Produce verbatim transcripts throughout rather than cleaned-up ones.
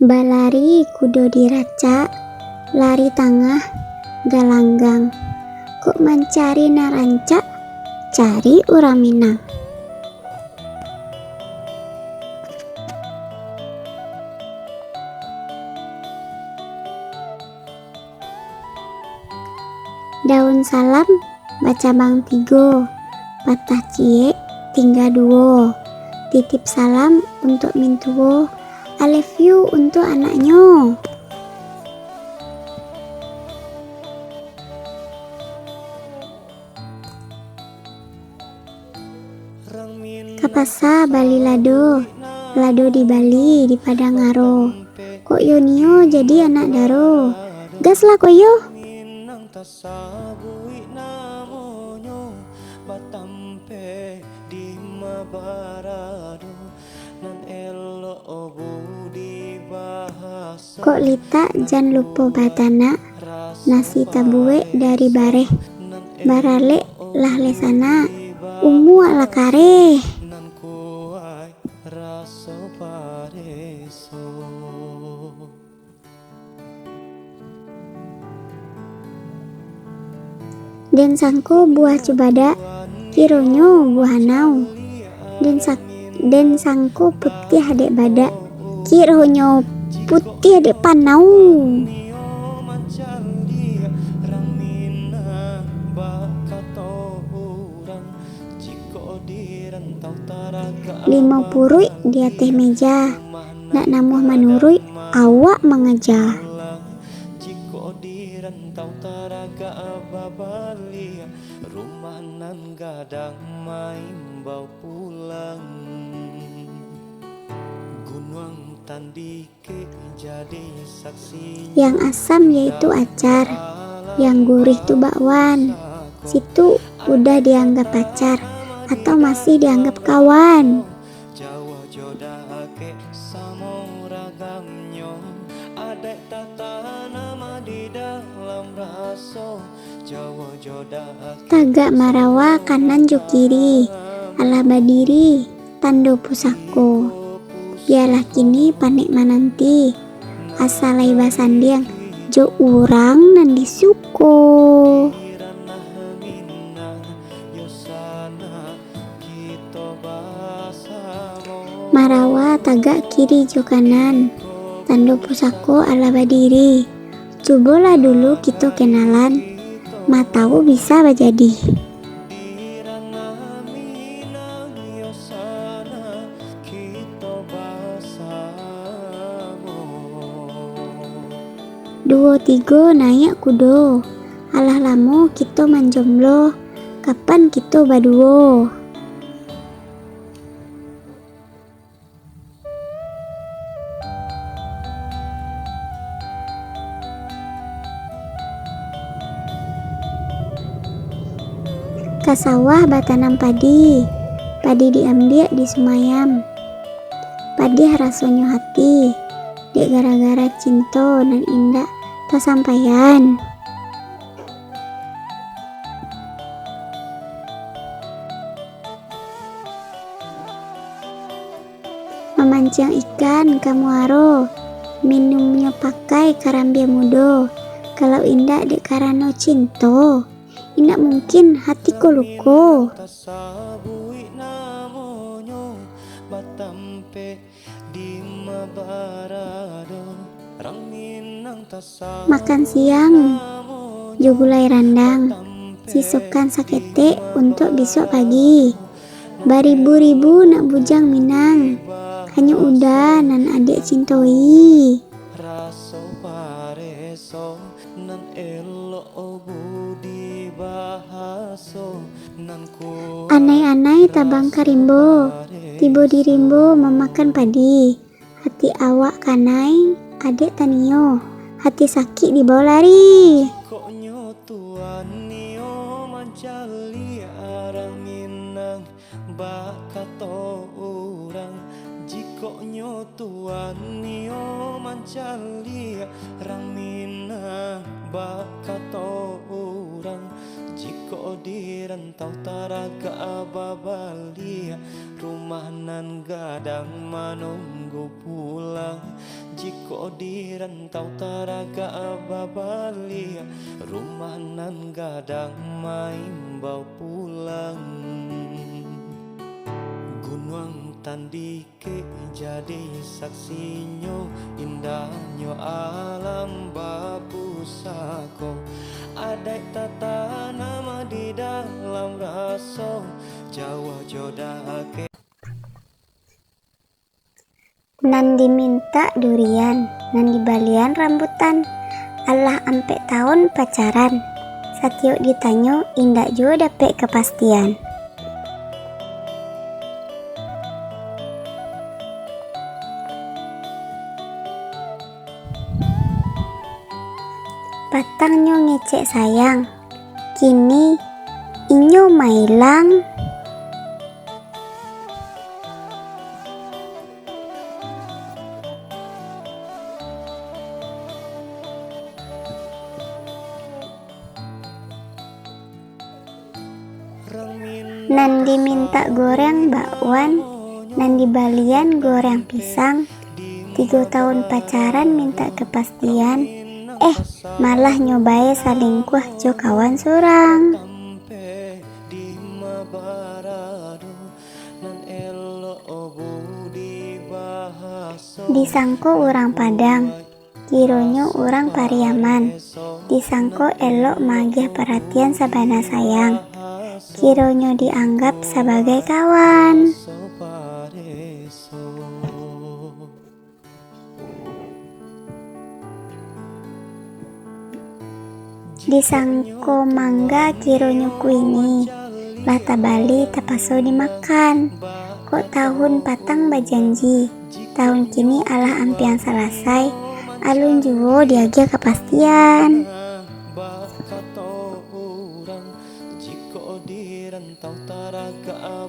Balari kudo di racak, lari tangah galanggang. Kok mancari nan rancak, cari urang Minang. Daun salam bacabang tigo, patah ciek tingga duo. Titip salam untuak mintuo, I love you untuak anaknyo. Ka pasa bali lado, lado dibali di Padang Aro. Kok yo nio jadi anak daro, gaslah ko yo. Kok litak jan lupo batanak, nasi tabuek dari bareh, baralek lah leh sanak, umuak lah kareh. Den sangko buah cubadak, kironyo buah anau. Den sa-, den sangko putiah dek badak, kironyo putiah dek panau. Limau puruik di ateh meja, nak namuah manuruik, awak mangaja. Yang asam yaitu acar, yang gurih tu bakwan. Situ udah dianggap pacar atau masih dianggap kawan? Tagak marawa kanan jo kiri, alah badiri, tando pusako. Bialah kini panek mananti, asa lai basandiang jo urang nan disuko. Marawa tagak kiri jo kanan, tando pusako alah badiri. Cubolah dulu kito kenalan, ma tau bisa bajadi. Duo tigo naiak kudo, alah lamo kito manjomblo, kapan kito baduo? Ka sawah batanam padi, padi diambiak di sumayam. Padiah rasonyo hati, dek gara-gara cinto nan indak tasampaian. Mamanciang ikan ka muaro, minumnyo pakai karambia mudo. Kalau indak dek karano cinto, indak mungkin hati ko luko. Makan siang jo gulai randang, sisokan saketek untuak bisuak pagi. Baribu-ribu nak bujang Minang, hanyo uda nan adiak cintoi. Anai-anai tabang ka rimbo, tibo di rimbo mamakan padi. Hati awak kanai, adek tanio, hati sakik dibawa lari. Jikoknyo Tuhan nio mancaliak urang Minang bakato urang, jikoknyo Tuhan nio mancaliak urang Minang bakato urang, Jikok di rantau taragak babaliak, rumah nan gadang manunggu pulang. Jikok di rantau taragak babaliak, rumah nan gadang maimbau pulang. Gunuang Tandikek jadi saksinyo, indahnyo alam bapusako. Adaik tatanam di dalam raso, jauah jo dakek. Nan dimintak durian, nan dibalian rambutan. Alah ampek taun pacaran, satiok ditanyo indak juo dapek kapastian. Patangnyo ngecek sayang, kini inyo mailang. Nan dimintak goreng bakwan, nan dibalian goreng pisang. Tigo taun pacaran mintak kapastian, eh, malah nyo bae salingkuah jo kawan surang. Disangko urang Padang, kironyo urang Pariaman. Disangko elok maagiah paratian sabana sayang, kironyo dianggap sabagai kawan. Disangko mangga kironyo kuini, lah tabali tapaso dimakan. Kok tahun patang bajanji, tahun kini alah ampiang salasai, alun juo diagiah kapastian.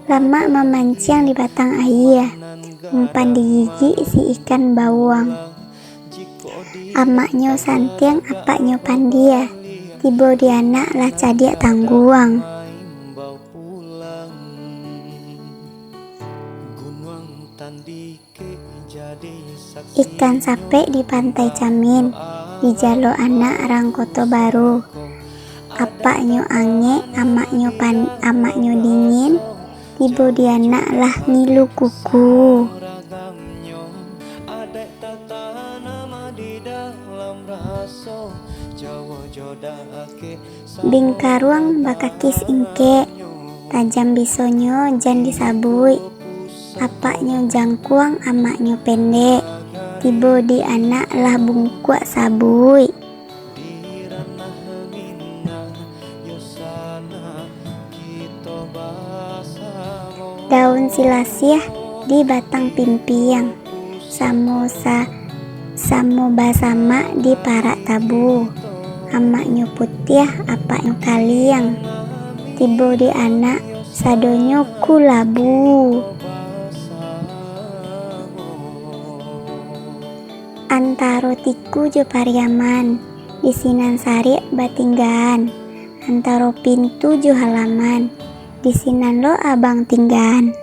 Lamak mamanciang di batang aia, umpan digigik si ikan bawuang. Amaknyo santiang, apaknyo pandia, tibo di anak lah cadiak tangguang. Ikan sapek di Pantai Camin, dijalo anak rang Koto Baru. Apaknyo angek, amaknyo pan-, amaknyo dingin, tibo di anak lah ngilu kuku. Bingkaruang bakakih singkek, tajam bisonyo jan disabuik. Apaknyo jangkuang, amaknyo pendek, tibo di anak lah bungkuak sabuik. Daun silasiah di batang pimpiang, samo sa-, samo basamak di parak tabu. Amaknyo putiah, apaknyo kaliang, tibo di anak sadonyo kulabu. Antaro tiku jo Pariaman, di sinan sariak batinggaan. Antaro pintu jo halaman, di sinan lo abang tinggaan.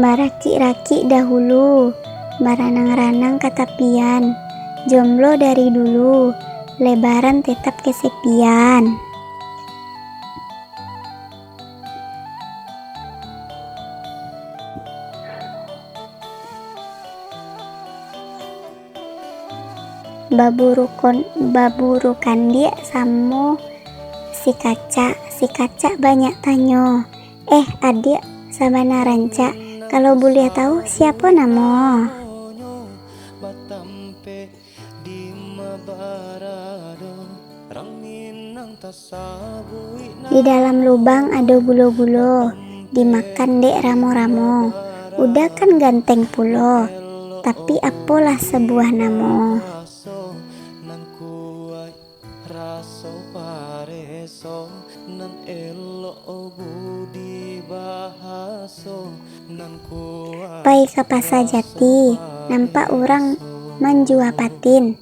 Barakik-rakik dahulu, baranang-ranang ka tapian. Jomblo dari dulu, lebaran tetap kesepian. Baburu kon-, baburu kandiak samo si kacak. Si kacak banyak tanyo, "Eh, adiak, sabana rancak, kalau buliah tahu, siapo namo?" Di dalam lubang ado gulo-gulo, dimakan dek ramo-ramo. Uda kan ganteng pulo, tapi apolah sabuah namo. Pai ka Pasa Jati, nampak urang manjua patin.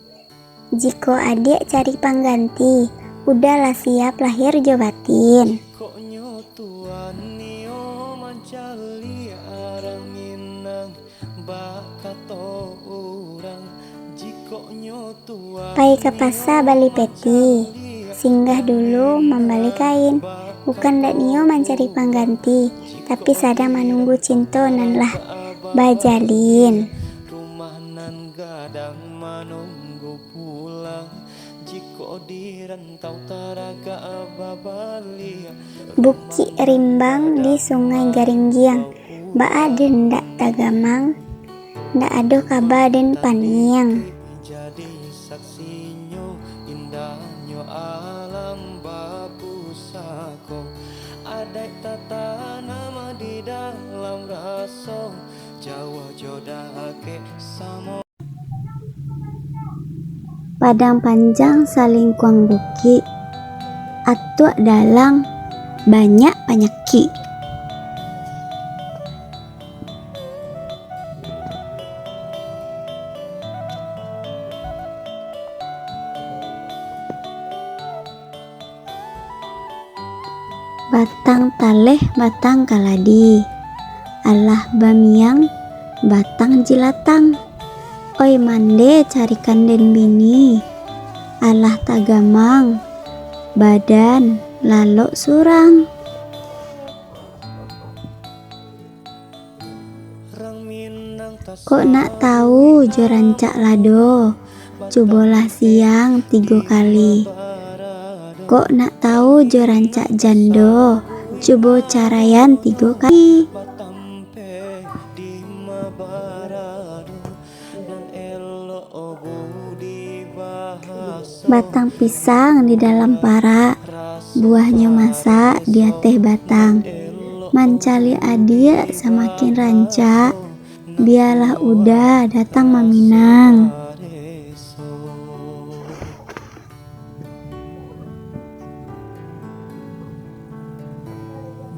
Jikok adiak cari pangganti, Uda lah siap lahir jo batin. Pai ka pasa bali peti, singgah dulu mambali kain. Bukan dak nio mancari pangganti, tapi sadang manunggu cinto nan lah bajalin. Bukik rimbang di Sungai Garinggiang, baa den dak tagamang, dak ado kaba den paniang. Padang Panjang salingkuang bukik, atuak dalang banyak panyakik. Batang taleh, batang kaladi, alah bamiang, batang jilatang. Oi mande carikan den bini, alah tagamang, badan lalok surang. Kok nak tahu jo rancak lado, cubolah siang tigo kali. Kok nak tahu jo rancak jando, cubo caraian tigo kali. Batang pisang di dalam parak, buahnyo masak di ateh batang. Mancaliak adiak samakin rancak, bialah Uda datang maminang.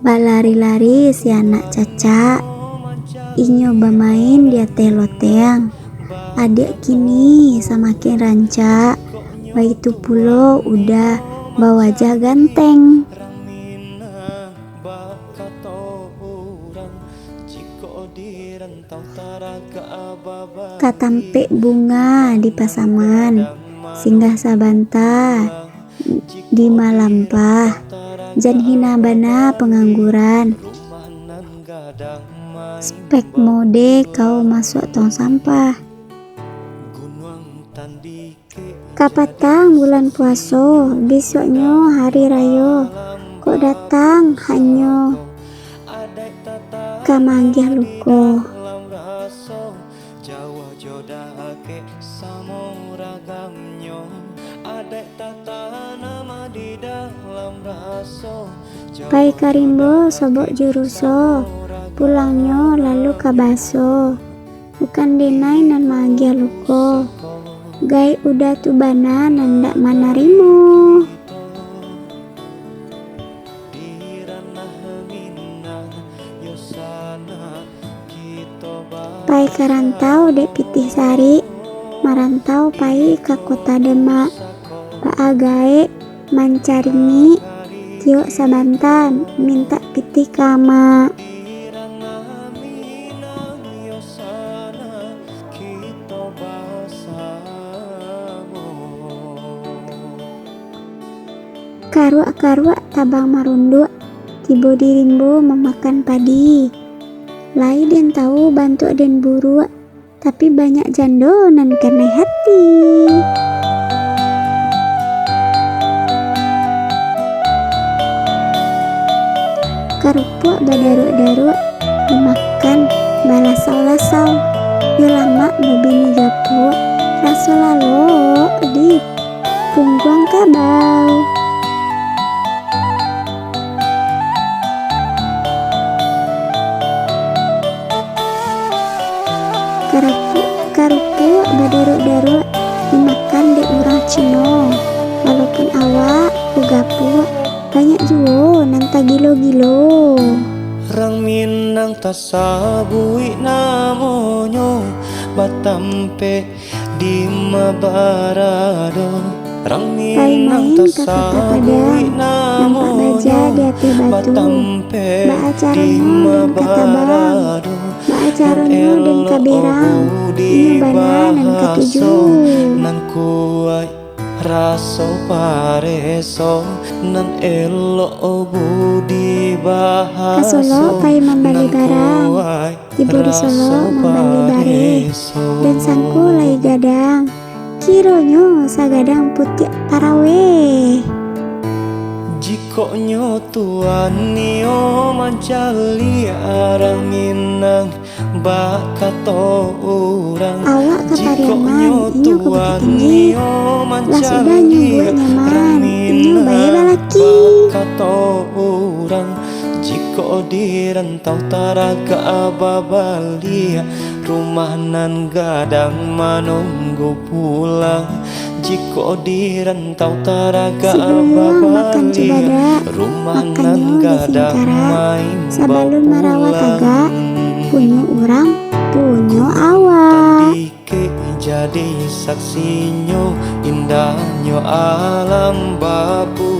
Balari-lari si anak cacak, inyo bamain di ateh loteng. Adiak kini samakin rancak, baitu pulo Uda bawajah ganteng. Ka tampek bunga di Pasaman, singgah sabanta di Malampah, jan hina bana pangangguran. Spek mode kau masuak tong sampah. Kapatang bulan puaso, bisuaknyo hari rayo. Kok datang hanyo ka maagiah luko. Pai ka rimbo sobok juruso, pulangnyo lalu ka baso. Bukan denai nan maagiah luko, gaek Uda tu bana nan ndak manarimo. Pai ka rantau dek pitih sarik, marantau pai ka kota Demak. Baa gaek mancaringik, tiok sabanta mintak pitih ka amak. Karuak-karuak tabang marunduak, tibo di rimbo mamakan padi. Lai den tahu bantuak den buruak, tapi banyak jando nan kanai hati. Karupuak badaruak-daruak, dimakan balasau-lasau. Yo lamak babini gapuak, raso lalok di pungguang kabau. Karapuak, karupuak badaruak-daruak dimakan dek urang Cino. Walaupun Awak, ku gapuak, banyak juo nan tagilo-gilo. Rang Minang tasabuik namonyo, batampek di ma barado. Rang Minang tasabuik namonyo, batampek di ma barado. Pai main ka kota Padang, nampak baja di ateh batu, baacaronyo den ka tabang, baacaronyo den ka berang, inyo bana nan katuju. Nan kuaik raso pareso, nan elok budi bahaso. Ka Solok pai mambali barang, tibo di Solok mambali bareh, den sangko lai gadang, kironyo sagadang putiak paraweh. Jikoknyo tuan nio mancaliak Rang Minang, bakato urang. Awak ka Pariaman, inyo ka Bukittinggi. Lah sudah nyo buek nyaman, inyo bae balaki. Bakato urang, jikok di rantau taragak babaliak, rumah nan gadang manunggu pulang. Jikok di rantau taragak babaliak, rumah nan gadang main bapulang. Sabalun marawa tagak, punyo urang, punyo awak. Tandikek jadi saksinyo, indahnyo alam babu.